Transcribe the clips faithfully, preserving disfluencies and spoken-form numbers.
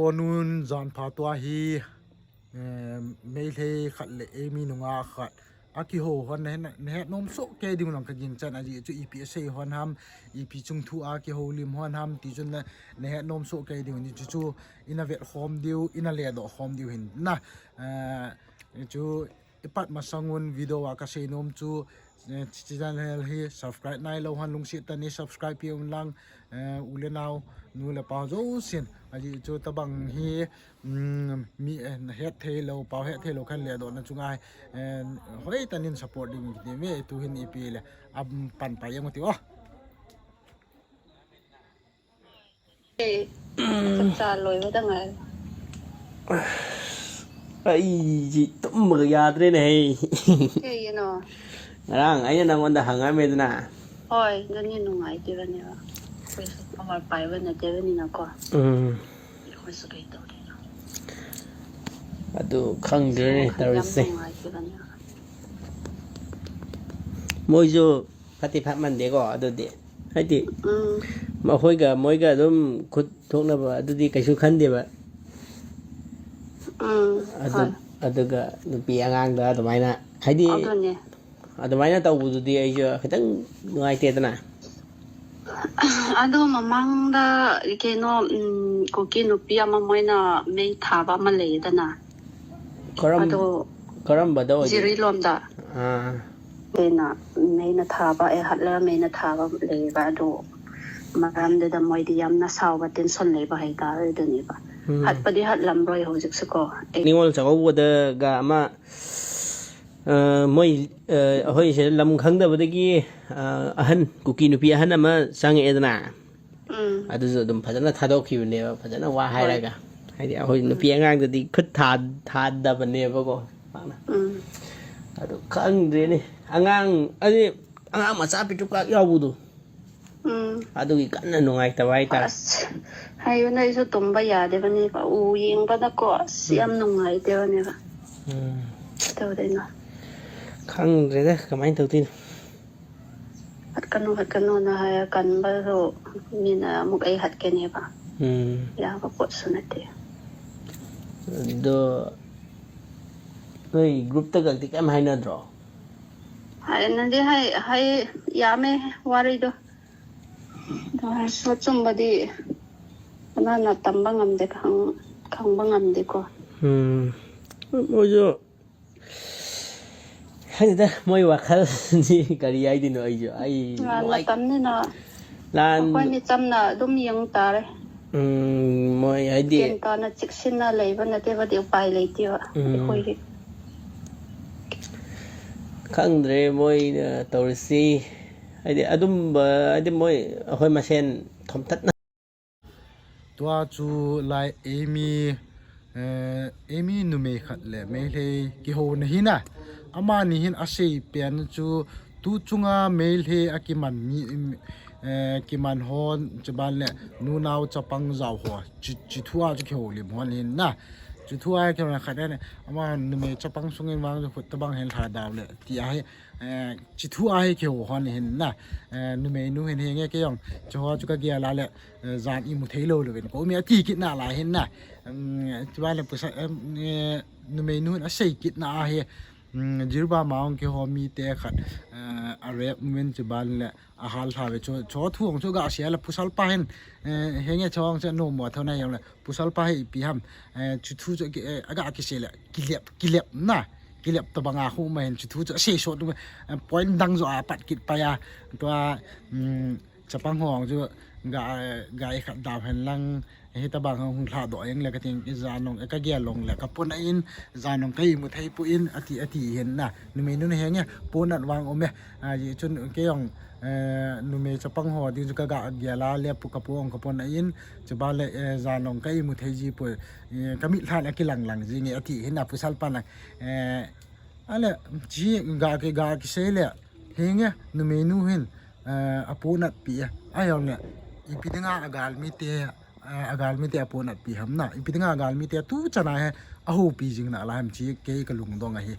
Konun jan pha tua hi, eh, Meitei khat le Amy nunga khat. Akiho hon na, na, na het nom soh kei ding lang ka ginchat ahi chu ipi asei hon ham, ipi chung thu a kihoulim hon ham, ti chun na, na het nom soh kei ding ni chu chu ina vet khom diu, ina ledoh khom diu hin na, eh, chu ipat masangun video a ka sei nom chu, eh, chi, chi channel hi subscribe nai lou hon lungset tah in subscribe peh un lang, eh, u le nau, nu le pa jousen, ahi chu tabang hi, um, mi, eh, na het thei lou, pau het thei lou khan ledoh na chunga hi, eh, hoi tah in support ding kiti me, tu hin ipi le, am pan pa yang u ti o. Eh, chapcha loi va dang ai. Ai, ji tum ma yadre ne. Kei, you know. Ngarang, ai na ngon da hanga me na. Hoi, dan ni nungai ti ba ni ba. Koi sa kamar pai ba na te ba ni na ko. Mm. Koi sa kai to de na. Adu khang de ne, tarise. Nungai ti ba ni ba. Moi jo Phati phat man de ko, adudi. Haiti. ꯎꯝ. ꯃꯈꯣꯏꯒ, ꯃꯣꯏꯒ ꯑꯗꯨꯝ ꯈꯨꯠ ꯊꯣꯛꯅꯕ, ꯑꯗꯨꯗꯤ ꯀꯩꯁꯨ ꯈꯟꯗꯦꯕ꯫ ꯎꯝ, ꯑꯗꯨ, ꯍꯣꯏ꯫ ꯑꯗꯨꯒ ꯅꯨꯄꯤ ꯑꯉꯥꯡꯗ ꯑꯗꯨꯃꯥꯏꯅ, ꯍꯥꯏꯗꯤ, ꯑꯗꯨꯅꯦ꯫ ꯑꯗꯨꯃꯥꯏꯅ ꯇꯧꯕꯗꯨꯗꯤ ꯑꯩꯁꯨ ꯈꯤꯇꯪ ꯅꯨꯡꯉꯥꯏꯇꯦꯗꯅ꯫ ꯑꯗꯣ ꯃꯃꯥꯡꯗ ꯀꯩꯅꯣ, ꯎꯝ, ꯀꯨꯀꯤ ꯅꯨꯄꯤ ꯑꯃ ꯃꯣꯏꯅ ꯃꯩ ꯊꯥꯕ ꯑꯃ ꯂꯩꯌꯦꯗꯅ꯫ ꯀꯔꯝ-, ꯑꯗꯣ ꯀꯔꯝꯕꯗ ꯑꯣꯏꯗꯣꯏꯅꯣ? ꯖꯤꯔꯤꯂꯣꯝꯗ꯫ ꯑꯥ꯫ ꯑꯩꯅ ꯃꯩꯅ ꯊꯥꯕ, ꯑꯩ ꯍꯠꯂꯒ ꯃꯩꯅ ꯊꯥꯕ ꯂꯩꯌꯦꯕ꯫ ꯑꯗꯣ ꯃꯔꯝꯗꯨꯗ ꯃꯣꯏꯗꯤ ꯌꯥꯝꯅ ꯁꯥꯎꯕ, tension ꯂꯩꯕ ꯍꯥꯏꯇꯥꯔꯦ, ꯑꯗꯨꯅꯦꯕ꯫ ꯎꯝ꯫ ꯍꯠꯄꯗꯤ ꯍꯠꯂꯝꯔꯣꯏ ꯍꯧꯖꯤꯛꯁꯨꯀꯣ꯫ ꯑꯩ ꯅꯤꯉꯣꯜ ꯆꯥꯛꯀꯧꯕꯗꯒ ꯑꯃ, ꯑ, ꯃꯣꯏ, ꯑ, ꯑꯩꯈꯣꯏ ꯁꯤꯗ ꯂꯝ ꯈꯪꯗꯕꯗꯒꯤ, ꯑ, ꯑꯍꯟ, ꯀꯨꯀꯤ ꯅꯨꯄꯤ ꯑꯍꯟ ꯑꯃ ꯆꯪꯉꯛꯑꯦꯗꯅ꯫ ꯎꯝ꯫ ꯑꯗꯨꯁꯨ ꯑꯗꯨꯝ ꯐꯖꯅ ꯊꯥꯗꯣꯛꯈꯤꯕꯅꯦꯕ, ꯐꯖꯅ ꯋꯥ ꯍꯣꯏ꯫ ꯍꯥꯏꯔꯒ꯫ ꯍꯥꯏꯗꯤ ꯑꯩꯈꯣꯏ ꯎꯝ꯫ ꯅꯨꯄꯤ ꯑꯉꯥꯡꯗꯗꯤ ꯈꯨꯠ ꯊꯥ-, ꯊꯥꯗꯕꯅꯦꯕꯀꯣ, ꯄꯥꯛꯅ꯫ ꯎꯝ꯫ ꯑꯗꯨ ꯈꯪꯗ꯭ꯔꯦꯅꯦ꯫ ꯑꯉꯥꯡ, ꯍꯥꯏꯗꯤ ꯑꯉꯥꯡ ꯃꯆꯥ ꯄꯤꯛꯇ꯭ꯔꯨ ꯄꯤꯛ ꯌꯥꯎꯕꯗꯣ꯫ ꯎꯝ꯫ ꯑꯗꯨꯒꯤ ꯀꯟꯅ ꯅꯨꯡꯉꯥꯏꯇꯕ ꯍꯥꯏꯇꯥꯔꯦ꯫ ꯑꯁ, ꯍꯥꯏꯕꯅꯦ, ꯑꯩꯁꯨ ꯇꯨꯝꯕ ꯌꯥꯗꯦꯕꯅꯦꯕ꯫ ꯎ ꯌꯦꯡꯕꯗꯀꯣ, ꯑꯁ, ꯎꯝ꯫ ꯌꯥꯝ ꯅꯨꯡꯉꯥꯏꯇꯦꯕꯅꯦꯕ꯫ ꯎꯝ꯫ ꯀꯩꯗꯧꯗꯣꯏꯅꯣ? ꯈꯪꯗ꯭ꯔꯦꯗ, ꯀꯃꯥꯏꯅ ꯇꯧꯗꯣꯏꯅꯣ? ꯍꯠꯀꯅꯨ, ꯍꯠꯀꯅꯨꯅ ꯍꯥꯏꯔ ꯀꯟꯕꯗꯣ ꯃꯤꯅ ꯑꯃꯨꯛ ꯑꯩ ꯍꯠꯀꯅꯦꯕ꯫ ꯎꯝ꯫ ꯌꯥꯕ ꯄꯣꯠꯁꯨ ꯅꯠꯇꯦ꯫ ꯑꯗꯣ ꯅꯣꯏ groupꯇꯒꯗꯤ ꯀꯩꯝ ꯍꯥꯏꯅꯗ꯭ꯔꯣ? ꯍꯥꯏꯅꯗꯤ ꯍꯥꯏ, ꯍꯥꯏ, ꯌꯥꯝꯃꯦ ꯋꯥꯔꯤꯗꯣ꯫ ꯑꯗꯨ ꯑꯣꯏꯔꯁꯨ ꯑꯆꯨꯝꯕꯗꯤ ꯀꯅꯥꯅ ꯇꯝꯕ ꯉꯝꯗꯦ, ꯈꯪ-, ꯈꯪꯕ ꯉꯝꯗꯦꯀꯣ꯫ ꯎꯝ꯫ ꯃꯣꯏꯁꯨ ꯈꯪꯗꯦꯗ, ꯃꯣꯏ ꯋꯥꯈꯜꯁꯤ ꯀꯔꯤ ꯍꯥꯏꯗꯣꯏꯅꯣ, ꯑꯩꯁꯨ, ꯑꯩ ꯂꯥꯟ ꯅꯨꯡꯉꯥꯏ-, ꯃꯇꯝꯅꯤꯅ ꯂꯥꯟ ꯑꯩꯈꯣꯏ ꯃꯤꯆꯝꯅ ꯑꯗꯨꯝ ꯌꯦꯡ ꯇꯥꯔꯦ꯫ ꯎꯝ, ꯃꯣꯏ ꯍꯥꯏꯗꯤ ꯒ꯭ꯌꯥꯟ ꯇꯥꯅ ꯆꯦꯛꯁꯤꯟꯅ ꯂꯩꯕ ꯅꯠꯇꯦꯕꯗꯤ ꯎꯄꯥꯏ ꯂꯩꯇꯦꯕ ꯎꯝ꯫ ꯑꯩꯈꯣꯏꯒꯤ꯫ ꯈꯪꯗ꯭ꯔꯦ ꯃꯣꯏꯅ ꯇꯧꯔꯤꯁꯤ, ꯍꯥꯏꯗꯤ ꯑꯗꯨꯝꯕ, ꯍꯥꯏꯗꯤ ꯃꯣꯏ ꯑꯩꯈꯣꯏ ꯃꯁꯦꯟ ꯊꯣꯝꯇꯠꯅ tua chu lai Amy, eh, Amy numei khat le Meitei kihona hina. Amani hin asei pen chu tu chunga Meitei a kiman mi, eh, kiman hon chuban le nunau chapang jao ho. Chi, chi thu a chu kiholim hon hin na. Chi thu a kihona khat ne. Ama numei chapang sungin vang chu khut tabang hin lha dau le. Ti a hi, eh, chi thu a hi kiho hon hin na. Eh, numei nu hin hi nge ke yong. Chi ho chu ka gel a le. Eh, jan imu thei lou lou vin. Ko mi ati kit na lai hin na. Um, chuban le pusa, um, eh, numei nu hin asei kit na a hi. Um, Jirba ma ong kiho mite khat. Eh, a rape movement chuban le ahal tha ve chu. Chu thu ong chu ga sia le pasal pa hin. Eh, henge chu ong chu no mo tho na yong le. Pasal pa hi ipi ham. Eh, chu thu chu ki, eh, aga kisei le. Kilep, kilep na. Kilep tabang a khu ma hin chu thu chu asei so tu. Eh, point dang jo a pat kit pa ya. Tua, um, Chapang ho chu ga, ga i khat dau hen lang, hitabang hung lha doh eng le ka ting i jan ong, ka gel ong le ka pon a in, jan ong ka imu thei poi in, ati, ati hin na, numei nu na henge, pon at vang um e, ahi chun kei ong, eh, numei chapang ho ding chu ka ga gel a le pu ka pu ong ka pon a in, chuban le, eh, jan ong ka imu thei ji poi, eh, ka mit lhan a kilang lang ji nge ati hin na pasal pa na, eh, ale, chi ga ki, ga kisei le, henge, numei nu hin, eh, aponat pi e. Ahi ong le, ipi dinga agalmi te, eh, agalmi te aponat pi ham na. Ipi dinga agalmi te tu chana he, ahupi jing na la ham chi kei ka lungdong ahi.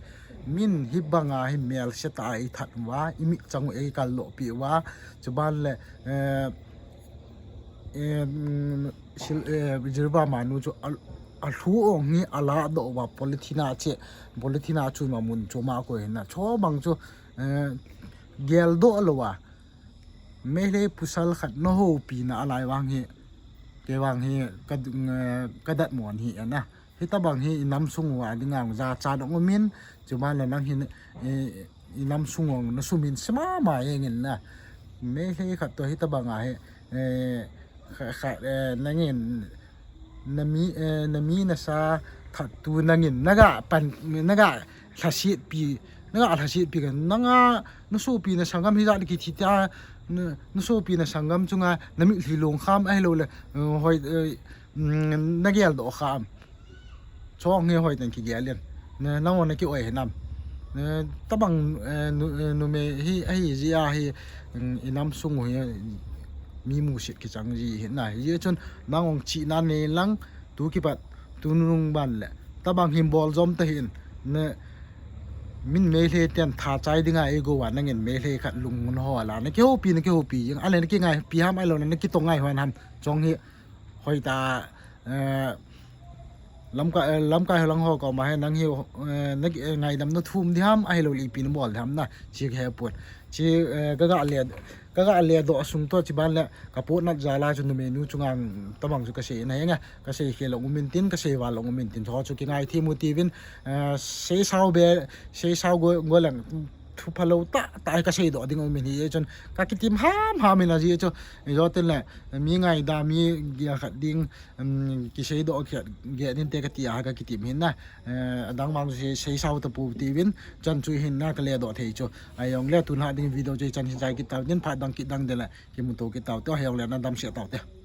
Min hibanga hi melse ta i that uva, i mit chang u ei kal lo pi uva, chuban le, eh, eh, mm, Sil, eh, Jiribam a nu chu a, alhu ong hi ala doh uva polythene a che, polythene a chu ma mun chu ma ko hin na. Cho bang chu, eh, gel doh lo a. Meitei pasal khat na houpi na alai vang hi, kei vang hi ka, eh, ka dat mon hi ana. Hitabang hi i nam sung uva dinga jachat ong umin, chuban le nang hin, eh, i nam sung ong na sumin sema ma eng in na. Meitei khat to hitabang a hi, eh, kha, kha, eh, nangin, na mi, eh, na mi na sa that tu nangin, naga pan, naga lhasit pi, naga lhasit pi kan, nanga, na sopi na sanggam hi jat kithi ta, na, na sopi na sanggam chunga, na mitlhi long kham ahilou le, eh, hoi, eh, mm, na gel doh kham. Chong hi hoi teng kigel in. Na, nang ong na ki oi hinam. Na, tabang, eh, nu, eh, numei hi, ahi jia hi, mm, i nam sung u hi, mi musit kichang ji hi na. Hijeh chun, nang ong chihna nei lang, tu kipat, tu nung ban le. Tabang hin bol jom ta hin. Na, min Meitei ten tha chai dinga ei go uva, nangin Meitei khat lung mun ho la. Na kihoupi, na kihoupi. Jing, ale na kingaipi ham, ahilou le, na kitong ngai hon ham. Chong hi, hoi ta, eh, lamkai, eh, lamkai ho lang ho ko ma he nang hi, eh, na, eh, ngaidam na thum di ham, ahilou le ipi na bol di ham na, chi he pon. Chi, eh, ka ga le, ka ga le doh sung to chi ban le, ka pot nat jal a chu numei nu chunga tabang chu ka sei na he nga, ka sei khel ong umin tin, ka sei val ong umin tin, cho chu kingai thim u tivin, eh, sei sao be, sei sao go, go lang, thu phalou ta, ta ka sei doh ding umin hi, chun ka kitim ham ham in a ji chu, i jo tin le, mi ngaidam, mi gel khat ding, um, kisei doh khat, gel din te ka ti a ka kitim hin na, eh, adang mang chu sei, sei sao ta pu tivin, chan chu hin na ka le doh thei chu, ahijong le tun ha ding video chu chan hin chai kit tau tin, phat dang kit dang de le, kimuto kit tau te, ahijong le na damsel tau te.